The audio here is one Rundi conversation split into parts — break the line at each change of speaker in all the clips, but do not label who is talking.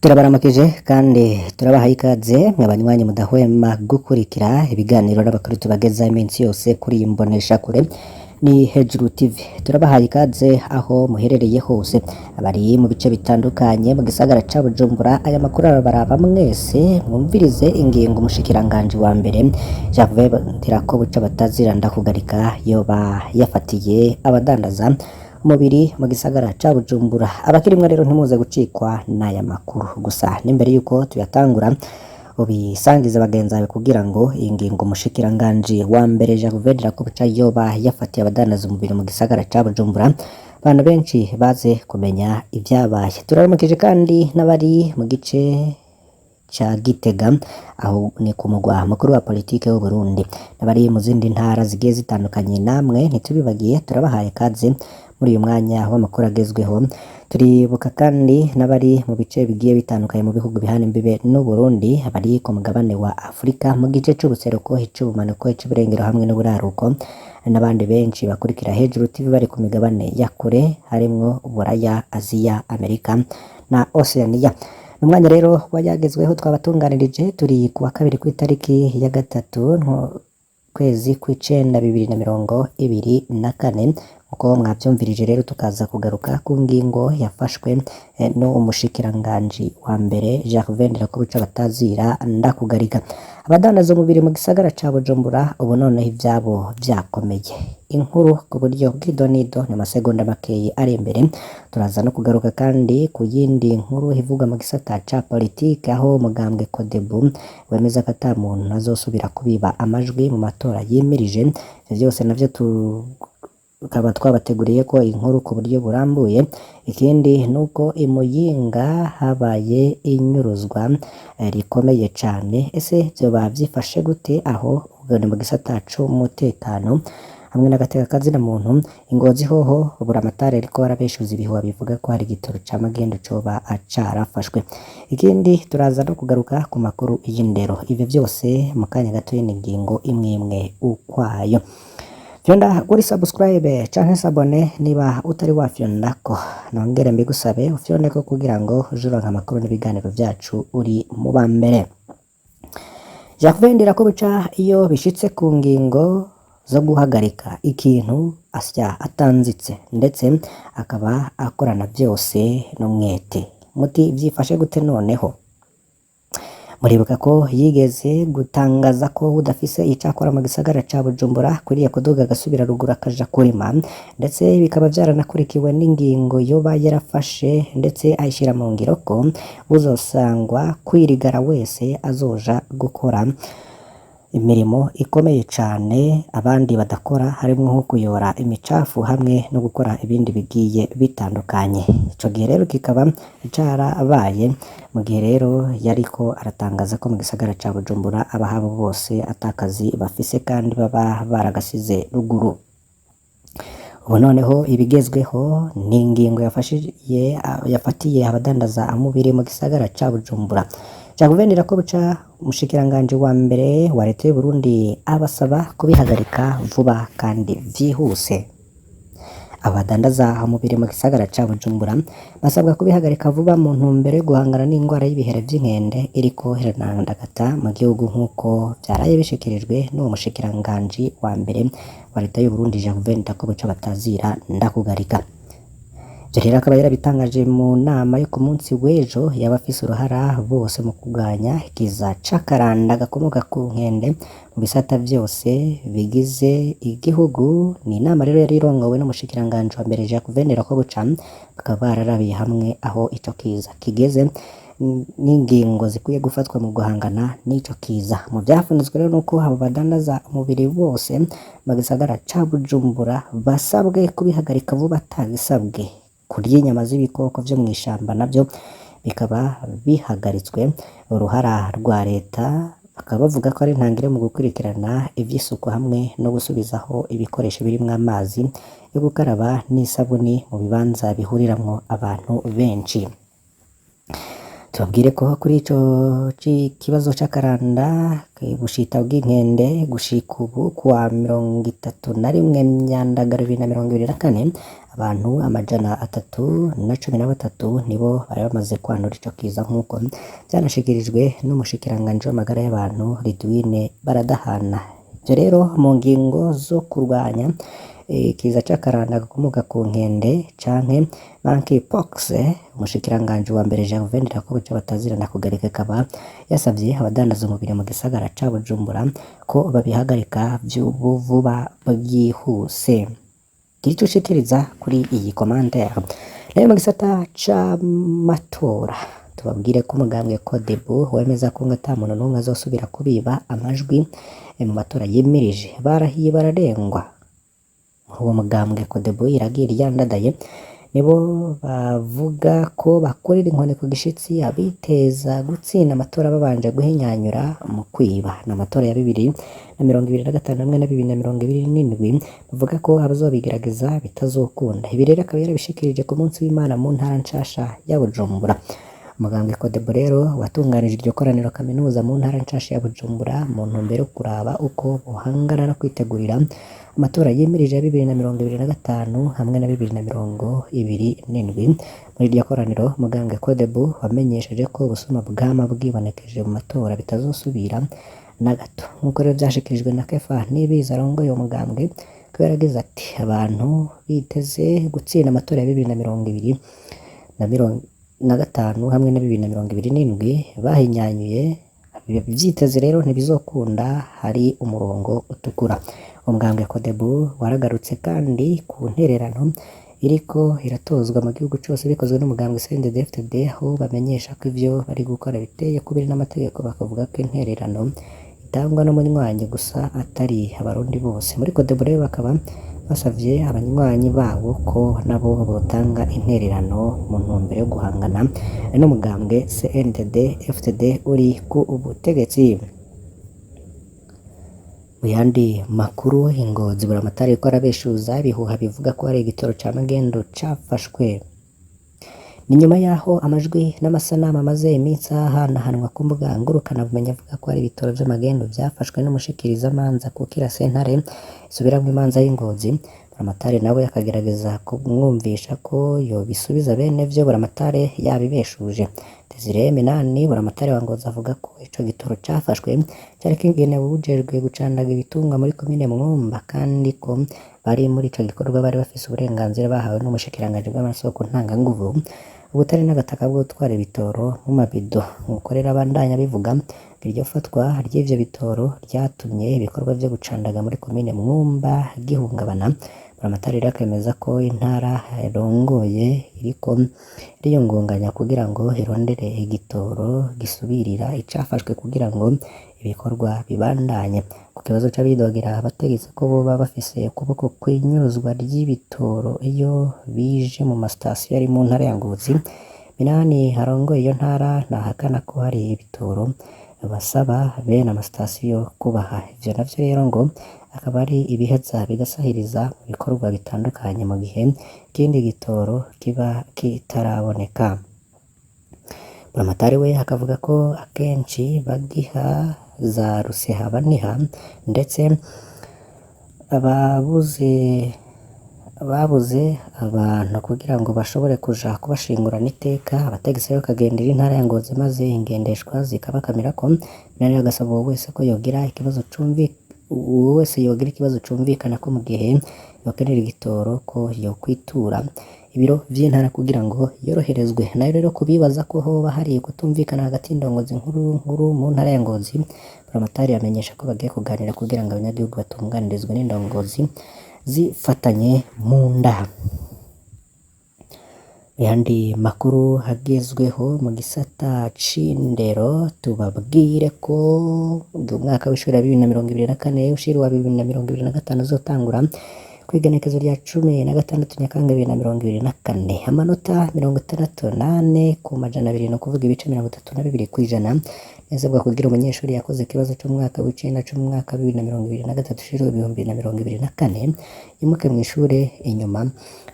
Turabaramukije kandi turabahaye ikaze mwe banywanyi mudahwema gukurikira ibiganiro n'abakuru tubageza iminsi yose kuri iyi mboneshakure ni Hejuru TV. Turabahaye ikaze aho muherereye hose, abari mu bice bitandukanye mu gisagara ca Bujumbura. Aya makuru arabaraba mwese. Mwumvirize ingingo umushikiranganji wa mbere Gervais Ndirakobuca batazira ndakugarika yoba yafatiye abadandaza umubiri mu gisagara ca Bujumbura. Abakirimwe rero ntimuze gucikwa n'aya makuru. Gusa n'imbere yuko tuyatangura, ubisangize bagenzi bawe kugira ngo iyi ngingo umushikiranganji wa mbere Gervais Ndirakobuca yoba yafatiye abadandaza umubiri mu gisagara ca Bujumbura, abantu benshi baze kumenya ivyabaye. Turaramukije kandi n'abari mu gice ca Gitega, aho ni ku mugwa mukuru wa politike w'u Burundi, n'abari mu zindi ntara zigiye zitandukanye, namwe ntitubibagiye, turabahaye kaze muri uyu mwanya w'amakuru agezweho. Turibuka kandi n'abari mu bice bigiye bitandukanye mu bihugu bihana imbibe n'u Burundi, abari ku mugabane wa Afurika mu gice c'ubuseruko, ic'ubumanuko, ic'uburengero hamwe n'uburaruko, n'abandi benshi bakurikira Hejuru TV bari ku migabane ya kure, harimwo Uburaya, Aziya, Amerika na Oceania. Ni umwanya rero wayagezweho twabatunganirije. Turi ku wa kabiri kw'itariki ya 3 kwezi kw'icenda 2024. Uko mwavyumvirije rero, tukaza kugaruka ku ngingo yafashwe n'umushikiranganji wa mbere Gervais Ndirakobuca batazira ndakugarika. Abadandaza umubiri mu gisagara ca Bujumbura ubu noneho ivyabo vyakomeye. Inkuru ku buryo bw'idonido ni masegonda makeyi ari imbere. Turaza no kugaruka kandi ku yindi nkuru ivuga mu gisata ca politike, aho umugambwe Codebu wemeza ko ata muntu azosubira kubiba amajwi mu matora yimirije. Ivyo vyose navyo tukaba twabateguriye ko inkuru ku buryo burambuye. Ikindi nuko i Muyinga habaye inyuruzwa rikomeye cane. Ese vyoba vyifashe gute aho? Ubwo ni mu gisata c'umutekano hamwe n'agateka kazina muntu. Ingozi hoho Buramatari ariko arabeshuza ibihuha bivuga ko hari igitoro ca magendu coba carafashwe. Ikindi, turaza no kugaruka ku makuru y'indero. Ivyo vyose mu kanya gatoya, ni ingingo imwe imwe ukwayo. Fyonda kuri subscribe canke s'abonner niba utari wafyondako. Nongere mbigusabe ufyondeko kugira ngo uje uronka amakuru n'ibiganiro vyacu uri mu ba mbere. Gervais Ndirakobuca iyo bishitse ku ngingo zo guhagarika ikintu, asya atanzitse, ndetse akaba akorana vyose n'umwete. Muti vyifashe gute noneho? Muribuka ko yigeze gutangaza ko udafise ico akora mu gisagara ca Bujumbura akwiriye kuduga agasubira ruguru akaja kurima, ndetse bikaba vyaranakurikiwe n'ingingo yoba yarafashe ndetse ayishira mu ngiro ko uzosangwa kwirigara wese azoja gukora imirimo ikomeye cane abandi badakora, harimwo nko kuyora imicafu hamwe no gukora ibindi bigiye bitandukanye. Ico gihe rero kikaba carabaye mu gihe rero yariko aratangaza ko mu gisagara ca Bujumbura abahaba bose atakazi bafise kandi baba baragasize ruguru. Ubu noneho ibigezweho ni ingingo yafatiye abadandaza umubiri mu gisagara ca Bujumbura. Gervais Ndirakobuca, umushikiranganji wa mbere wa leta y'u Burundi, abasaba kubihagarika vuba kandi vyihuse. Abadandaza umubiri mu gisagara ca Bujumbura basabwa kubihagarika vuba mu ntumbero yo guhangana n'ingwara y'ibihere vy'inkende iriko iranandagata mu gihugu, nk'uko vyaraye bishikirijwe n'uwo mushikiranganji wa mbere wa leta y'u Burundi Gervais Ndirakobuca batazira ndakugarika. Ivyo rero akaba yarabitangaje mu nama yo ku munsi w'ejo y'abafise uruhara bose mu kurwanya ikiza c'akaranda gakomoka ku nkende mu bisata vyose bigize igihugu. Ni inama rero yari irongowe n'umushikiranganji wa mbere Gervais Ndirakobuca, bakaba bararabiye hamwe aho ico kiza kigeze n'ingingo zikwiye gufatwa mu guhangana n'ico kiza. Mu vyafunditswe rero nuko abo badandaza umubiri bose mu gisagara ca Bujumbura basabwe kubihagarika vuba atagisabwe. Kurya inyama z'ibikoko vyo mw'ishamba navyo bikaba bihagaritswe. Uruhara rwa leta bakaba bavuga ko ari intangire mu gukurikirana ivy'isuku hamwe no gusubizaho ibikoresho birimwo amazi yo gukaraba n'isabuni mu bibanza bihuriramwo abantu benshi. Tubabwire ko kuri ico kibazo c'akaranda ubushita bw'inkende, gushika ubu kuwa 31 Myandagaro 2024, Abantu 313 nibo bari bamaze kwandura ico kiza, nk'uko vyanashikirijwe n'umushikiranganji w'amagara y'abantu Ridwine Baradahana. Ivyo rero mu ngingo zo kurwanya ikiza c'akaranda gakomoka ku nkende canke monkeypox, umushikiranganji wa mbere Gervais Ndirakobuca batazirana kugarika akaba yasavye abadandaza umubiri mu gisagara ca Bujumbura ko babihagarika vuba bwihuse. Gira ico ushikiriza kuri iyi commentaire. Nayo mu gisata c'amatora, tubabwire ko umugambwe Codebu wemeza ko ngo ata muntu n'umwe azosubira kubiba amajwi mu matora yimirije. Barahiye bararengwa. Muri uwo mugambwe Codebu iragiye ryandadaye nibo bavuga ko bakorera inkoni ku gishitsi abiteza gutsinda amatora babanje guhinyanyura mu kwiba. Ni amatora ya 2025 hamwe na 2027, bavuga ko abazobigerageza bitazokunda. Ibi rero akaba yarabishikirije ku munsi w'Imana mu ntara nshasha ya Bujumbura. Umugambwe Codebu rero watunganije iryo koraniro kaminuza mu ntara nshasha ya Bujumbura mu ntumbero yo kuraba uko bohangana no kwitegurira amatora yimirije ya 2025 hamwe na 2027. Muri iryo koraniro, umugambwe Codebu wamenyesheje ko ubusuma bwama bwibonekeje mu matora bitazosubira na gato. Nk'uko rero vyashikirijwe na Kefa Nibizi arongoye uwo mugambwe, ko yaragize ati: "Abantu biteze gutsinda amatora ya 2025 hamwe na 2027 bahinyanyuye vyiteze rero ntibizokunda, hari umurongo utukura." Umugambwe Codebu waragarutse kandi ku ntererano iriko iratozwa mu gihugu cose bikozwe n'umugambwe CNDD-FDD, aho bamenyesha ko ivyo bari gukora biteye kubiri n'amategeko, bakavuga ko intererano itangwa n'umunywanyi gusa atari abarundi bose. Muri Codebu rero bakaba basavye abanywanyi babo ko nabo botanga intererano mu ntumbero yo guhangana n'umugambwe CNDD FDD uri ku butegetsi. Mu yandi makuru, Ingozi Buramatari ariko arabeshuza ibihuha bivuga ko hari igitoro ca magendu cafashwe. Ni nyuma yaho amajwi n'amasanamu amaze iminsi ahanahanwa ku mbuga ngurukanabumenyi avuga ko hari ibitoro vy'amagendu vyafashwe n'umushikirizamanza kukira sentare isubiramwo imanza y'Ingozi. Buramatari nawe akagerageza kumwumvisha ko yobisubiza bene vyo. Buramatari yabibeshuje. Desire Minani, Buramatari wa Ngozi, avuga ko ico gitoro cafashwe cari kigenewe uwujejwe gucandaga ibitungwa muri komine Mwumba, kandi ko bari muri ico gikorwa bari bafise uburenganzira bahawe n'umushikiranganji bw'amasoko ntanganguvu, ubutare n'agataka bwo gutwara ibitoro mu mabido. Nkuko rero abandanya abivuga, iryo fatwa ry'ivyo bitoro ryatumye ibikorwa vyo gucandaga muri komine Mwumba gihungabana. Buramatari rero akemeza ko intara arongoye iriko iriyungunganya kugira ngo irondere igitoro gisubirira icafashwe kugira ngo ibikorwa bibandanye. Ku kibazo c'abidogera abategetsi ko boba bafise ukuboko kw'inyuruzwa ry'ibitoro iyo bije mu masitasiyo ari mu ntara ya Ngozi, Minani arongoye iyo ntara ntahakana ko hari ibitoro basaba bene amasitasiyo kubaha. Ivyo navyo rero ngo akaba ari ibiheza bigasahiriza mu bikorwa bitandukanye mu gihe ikindi gitoro kiba kitaraboneka. Buramatari we akavuga ko akenshi bagiha za rusehabaniha, ndetse ababuze babuze abantu kugira ngo bashobore kuja kubashingurana iteka. Abategetsi rero bakagendera intara ya Ngozi maze ingendeshwa zikabakamirako. Minani agasaba uwo wese ko yogira ikibazo cumvi uwo wese yogira ikibazo cumvikana ko mu gihe yokenera igitoro ko yokwitura ibiro vy'intara kugira ngo yoroherezwe. Nayo rero kubibaza ko hoba hari kutumvikana hagati y'indongozi nkuru nkuru mu ntara ya Ngozi, Buramatari amenyesha ko bagiye kuganira kugira ngo abanyagihugu batunganirizwe n'indongozi zifatanye mu nda. Yandi makuru agezweho mu gisata c'indero, tubabwire ko umwaka w'ishuri wa 2024 ushira wa 2025 uzotangura kw'igenekezo rya 16 Nyakanga 2024. Amanota 64 ku 200, ni ukuvuga ibice 32%, yasabwa kugira umunyeshuri yakoze ikibazo c'umwaka w'icenda c'umwaka wa 2023 ushira 2024 yimuke mw'ishure inyuma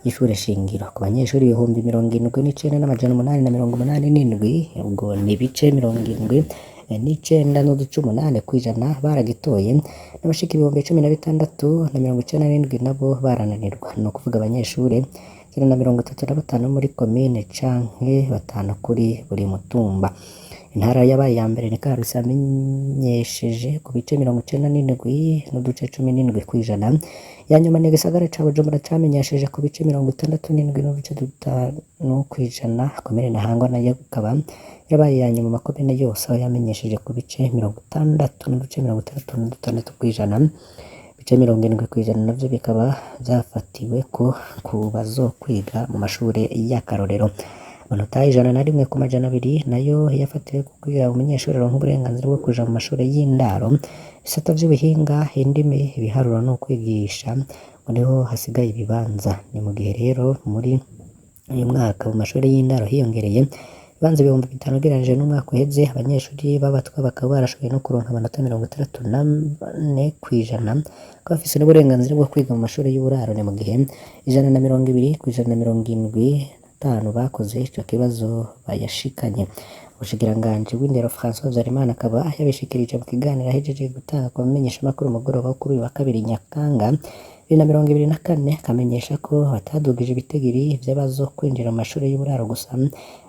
y'ishure shingiro. Ku banyeshuri 79,887, ubwo ni ibice mirongo indwi 99.8% baragitoye, n'abashika 16,097 nabo barananirwa. Ni ukuvuga abanyeshure 135 muri komine canke 5 kuri buri mutumba. Intara yabaye iya mbere ni Karusi yamenyesheje ku bice 97.17%. Iya nyuma ni igisagara ca Bujumbura camenyesheje ku bice 67.5%. Komine Ntahangwa nayo ikaba yabaye iya nyuma mu makomine yose, aho yamenyesheje ku bice 60.66%. Ibice 70% navyo bikaba vyafatiwe ko ku bazokwiga mu mashure y'akarorero. Amanota 101 ku 200 nayo yafatiwe kugira umunyeshuri aronke uburenganzira bwo kuja mu mashure y'indaro, ibisata vy'ubuhinga, indimi, ibiharuro no kwigisha, ngo niho hasigaye ibibanza. Ni mu gihe rero muri uyu mwaka mu mashure y'indaro hiyongereye ibibanza 5000 ugereranije n'umwaka uheze. Abanyeshuri b'abatwa bakaba barashoboye no kuronka amanota 64%, bakaba bafise n'uburenganzira bwo kwiga mu mashure y'uburaro. Ni mu gihe 120 ku 175 bakoze ico kibazo bayashikanye. Umushikiranganji w'indero François Habyarimana akaba yabishikirije mu kiganiro ahejeje gutanga ku bamenyeshamakuru umugoroba wo kuri uyu wa kabiri Nyakanga 2024, akamenyesha ko batadugije ibitigiri vy'abazokwinjira mu mashure y'uburaro gusa,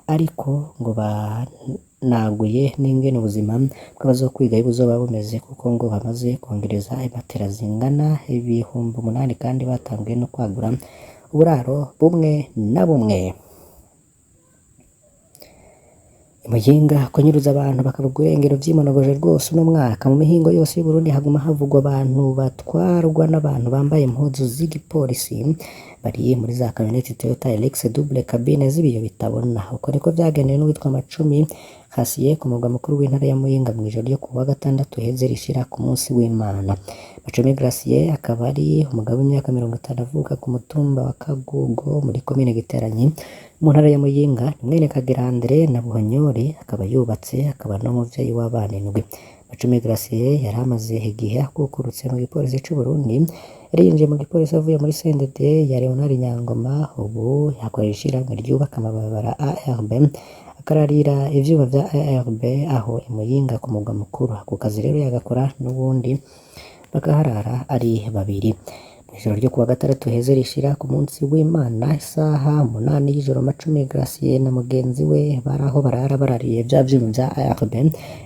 ariko ngo banaguye n'ingene ubuzima bw'abazokwigayo buzoba bumeze, kuko ngo bamaze kwongereza imatera zingana 8000 kandi batanguye no kwagura uburaro bumwe na bumwe. Muyinga kunyuruza abantu bakavuga irengero vyimonogoje rwose uno mwaka. Mu mihingo yose y'Uburundi haguma havugwa abantu batwarwa n'abantu bambaye impuzu z'igipolisi bari muri za kamyoneti Toyota Hilux double cabine z'ibiyo bitabona. Uko niko vyagendewe n'uwitwa Macumi Khasiye ku murwa mukuru w'intara ya Muyinga mw'ijoro ryo kuwa gatandatu uheze rishira ku munsi w'Imana. Macumi Gratien akaba ari umugabo w'imyaka 50 avuka ku mutumba wa Kagugo muri komine Giteranyi mu ntara ya Muyinga. Ni mwene Kagira Andre na Buhonyori, akaba yubatse akaba n'umuvyeyi w'abana 7. Macumi Gratien yari amaze igihe akukurutse mu gipolisi c'Uburundi. Yari yinjiye mu gipolisi avuye muri CNDD ya Leonard Nyangoma, ubu yakorera ishirahamwe ryubaka amabarabara ARB, akararira ivyuma vya ARB aho i Muyinga ku murwa mukuru. Ako kazi rero yagakora n'ubundi bakaharara ari babiri. Mw'ijoro ryo kuwa gatandatu heze rishira ku munsi w'Imana, isaha 8 y'ijoro, Macumi Gratien na mugenzi we bari aho barara barariye vya vyuma vya ARB,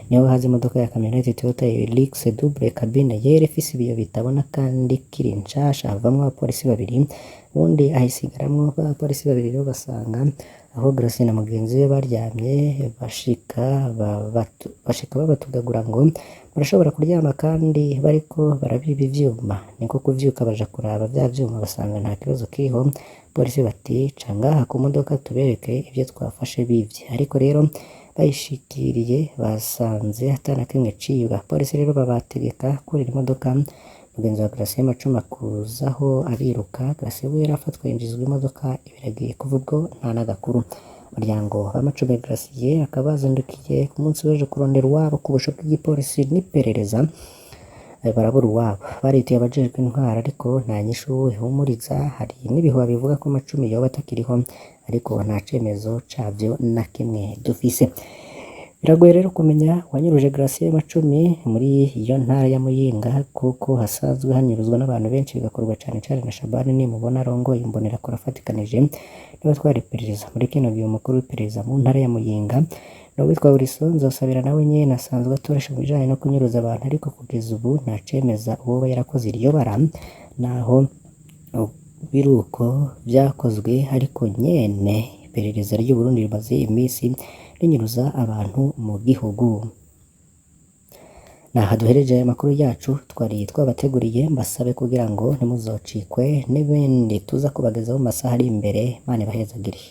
niho haza imodoka ya kamyoneti Toyota Hilux double cabine yera ifise ibiyo bitabona kandi ikiri nshasha, havamwo abapolisi babiri, uwundi ayisigaramwo. Abapolisi babiri rero basanga aho Gratien na mugenzi we baryamye, bashika babatugagura ngo barashobora kuryama kandi bariko barabiba ivyuma. Niko kuvyuka baja kuraba vya vyuma, basanga nta kibazo kiriho. Polisi bati ca ngaha ku modoka tubereke ivyo twafashe bivye. Ariko rero bayishikiriye basanze ata na kimwe cibwa. Polisi rero babategeka kurira imodoka. Mugenzi wa Gratien Macumi akuzaho ariruka. Gratien we yarafatwa yinjizwa imodoka ibiragiye. Kuva ubwo nta n'agakuru. Umuryango wa Macumi Gratien akaba bazindukiye ku munsi w'ejo kurondera uwabo ku busho bw'igipolisi n'iperereza, barabura uwabo. Barituye abajejwe intwaro ariko nta nyishu ihumuriza. Hari n'ibihuha bivuga ko Macumi yoba atakiriho, ariko nta cemezo cavyo na kimwe dufise. Biragoye rero kumenya uwanyuruje Gratien Macumi muri iyo ntara ya Muyinga, kuko hasanzwe hanyuruzwa n'abantu benshi, bigakorwa cane cane na Shabani Nimubona arongoye Imbonerakure afatikanije n'abatwara iperereza. Muri kino gihe umukuru w'iperereza mu ntara ya Muyinga ni uwitwa Wilson Nzosabira, nawe nyene asanzwe atoresha mu bijanye no kunyuruza abantu, ariko kugeza ubu nta cemeza uwoba yarakoze iryo bara, naho biruko vyakozwe. Ariko nyene iperereza ry'Uburundi rimaze imisi rinyuruza abantu mu gihugu. Naha duhereje aya makuru yacu twari twabateguriye, mbasabe kugira ngo ntimuzocikwe n'ibindi tuza kubagezaho mu masaha ari imbere. Imana ibahezagire.